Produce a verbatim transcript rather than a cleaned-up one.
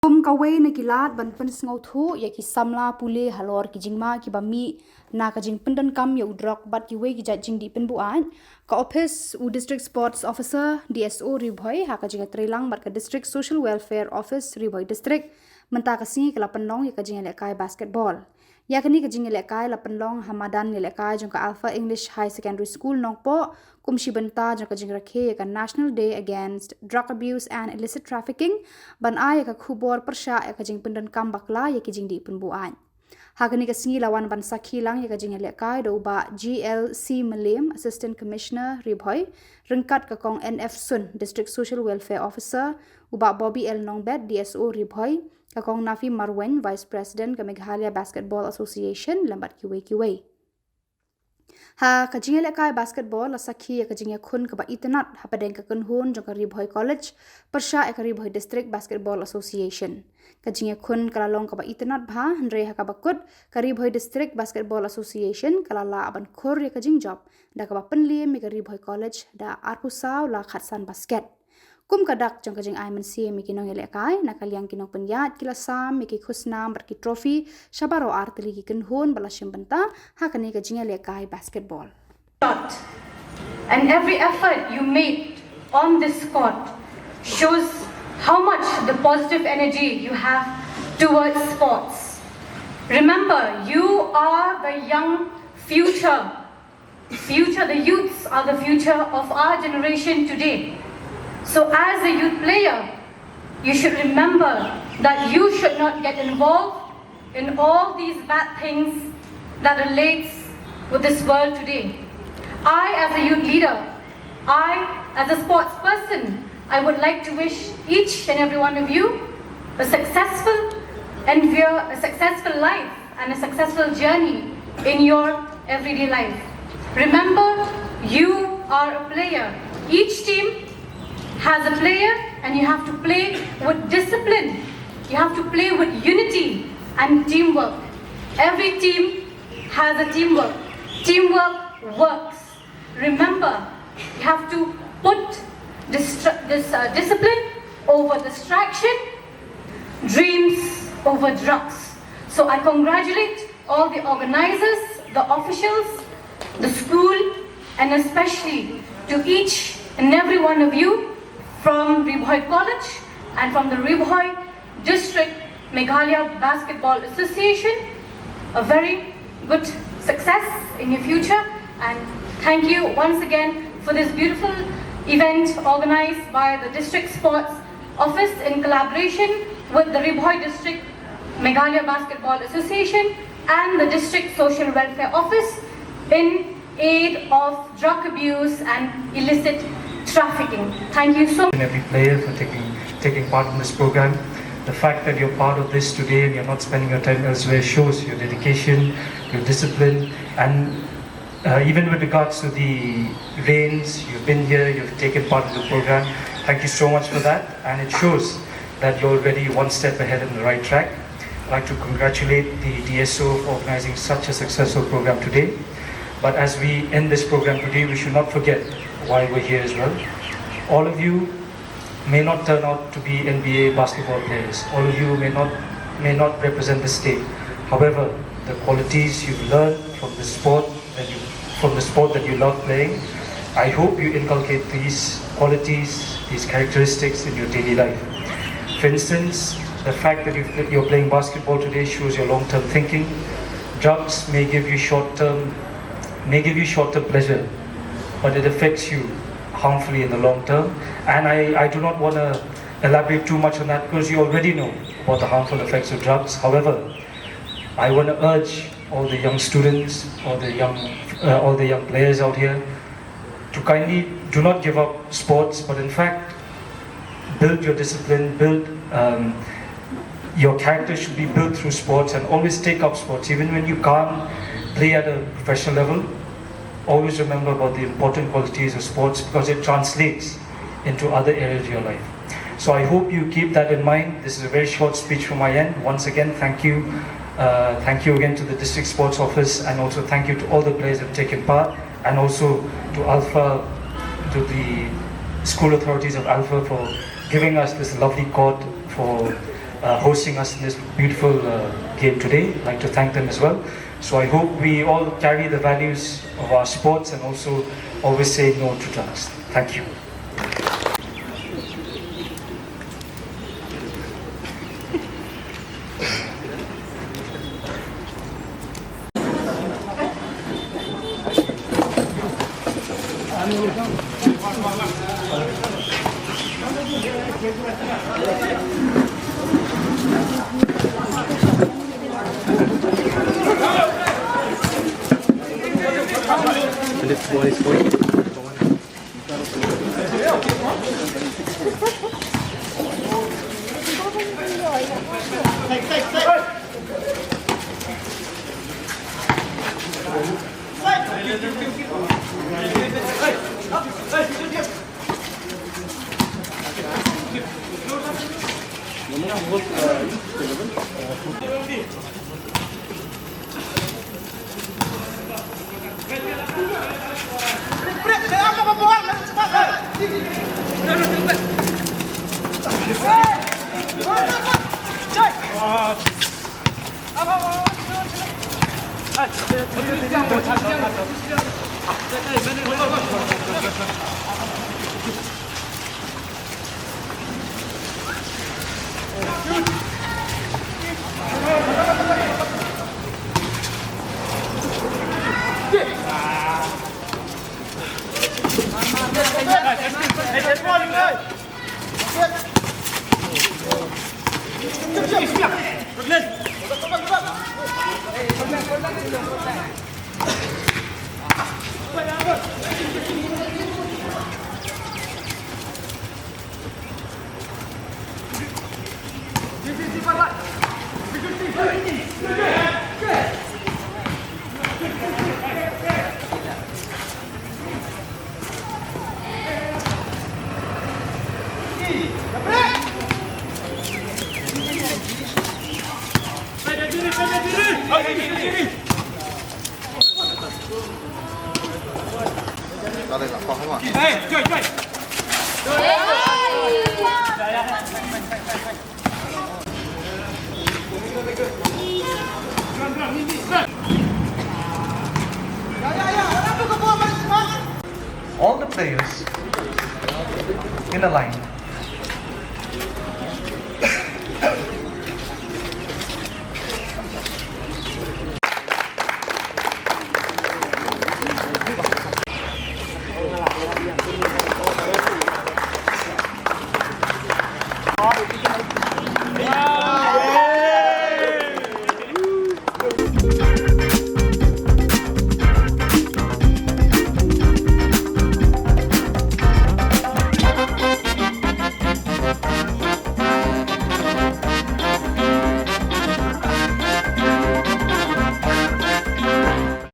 Kum kawei na ki lad ban pynsngewthuh ïa ki samla pule halor ki jingma kiba mih na ka jingpyndonkam ïa u drok bad kiwei ki jait jingdih pynbuaid, ka ophis u District Sports Officer, D S O, Ri Bhoi, ha ka jingïatreilang bad ka District Social Welfare Office, Ri Bhoi District, mynta ka sngi ka la pynlong ïa ka jingïalehkai basketball. Ïa kane ka jingïalehkai la pynlong ha madan ïalehkai jong ka Alpha English High Secondary School, Nongpoh, kum shi bynta jong ka jingrakhe ïa ka National Day Against Drug Abuse and Illicit Trafficking, ban ai ïa ka khubor pyrshah ïa ka jingpyndonkam bakla ïa ki jingdih pynbuaid. Ha kane ka sngi la wan ban sakhi lang ïa ka jingïalehkai da u Bah G L C Mylliem, Assistant Commissioner, Ri Bhoi, ryngkat ka Kong N F Sun, District Social Welfare Officer, u Bah Bobby L Nongbet, D S O, Ri Bhoi, ka Kong Nafi Marwein, Vice President ka Meghalaya Basketball Association, lem bad kiwei kiwei. Ha ka jingïalehkai basketball la sakhi ïa ka jingïakhun kaba itynnad hapdeng ka kynhun jong ka Ri Bhoi College pyrshah ïa ka Ri Bhoi District Basketball Association. Ka jingïakhun ka la long kaba itynnad bha, hynrei ha kaba kut, ka Ri Bhoi District Basketball Association ka la lah ban khur ïa ka jingjop da kaba pynliem ïa ka Ri Bhoi College da arphew saw la khatsan basket. Kum ka dak jong ka jingai mynsiem ïa ki nongïalehkai, na ka liang ki nongpynïaid ki la sam ïa ki khusnam bad ki trophy sha baroh artylli ki kynhun ba la shim bynta ha kane ka jingïalehkai basketball. And every effort you made on this court shows how much the positive energy you have towards sports. Remember, you are the young future. Future, the youths are the future of our generation today. So, as a youth player, you should remember that you should not get involved in all these bad things that relates with this world today. I, as a youth leader, I, as a sports person, I would like to wish each and every one of you a successful and a successful life and a successful journey in your everyday life. Remember, you are a player. Each team has a player, and you have to play with discipline. You have to play with unity and teamwork. Every team has a teamwork. Teamwork works. Remember, you have to put distru- this uh, discipline over distraction, dreams over drugs. So I congratulate all the organizers, the officials, the school, and especially to each and every one of you from Ri Bhoi College and from the Ri Bhoi District Meghalaya Basketball Association. A very good success in your future, and thank you once again for this beautiful event organized by the District Sports Office in collaboration with the Ri Bhoi District Meghalaya Basketball Association and the District Social Welfare Office in aid of drug abuse and illicit trafficking. Thank you so much. And every player for taking, taking part in this program. The fact that you're part of this today and you're not spending your time elsewhere shows your dedication, your discipline, and uh, even with regards to the rains, you've been here, you've taken part in the program. Thank you so much for that, and it shows that you're already one step ahead in the right track. I'd like to congratulate the D S O for organizing such a successful program today. But as we end this program today, we should not forget why we're here as well. All of you may not turn out to be N B A basketball players. All of you may not may not represent the state. However, the qualities you've learned from the sport that you from the sport that you love playing, I hope you inculcate these qualities, these characteristics in your daily life. For instance, the fact that you- that you're playing basketball today shows your long-term thinking. Drugs may give you short-term may give you short-term pleasure, but it affects you harmfully in the long term. And I, I do not want to elaborate too much on that because you already know about the harmful effects of drugs. However, I want to urge all the young students, all the young, uh, all the young players out here, to kindly do not give up sports, but in fact, build your discipline, build um, your character should be built through sports, and always take up sports, even when you can't play at a professional level. Always remember about the important qualities of sports because it translates into other areas of your life. So I hope you keep that in mind. This is a very short speech from my end. Once again, thank you. Uh, thank you again to the District Sports Office, and also thank you to all the players that have taken part, and also to Alpha, to the school authorities of Alpha for giving us this lovely court for uh, hosting us in this beautiful uh, game today. I'd like to thank them as well. So I hope we all carry the values of our sports and also always say no to drugs. Thank you. All the players in a line.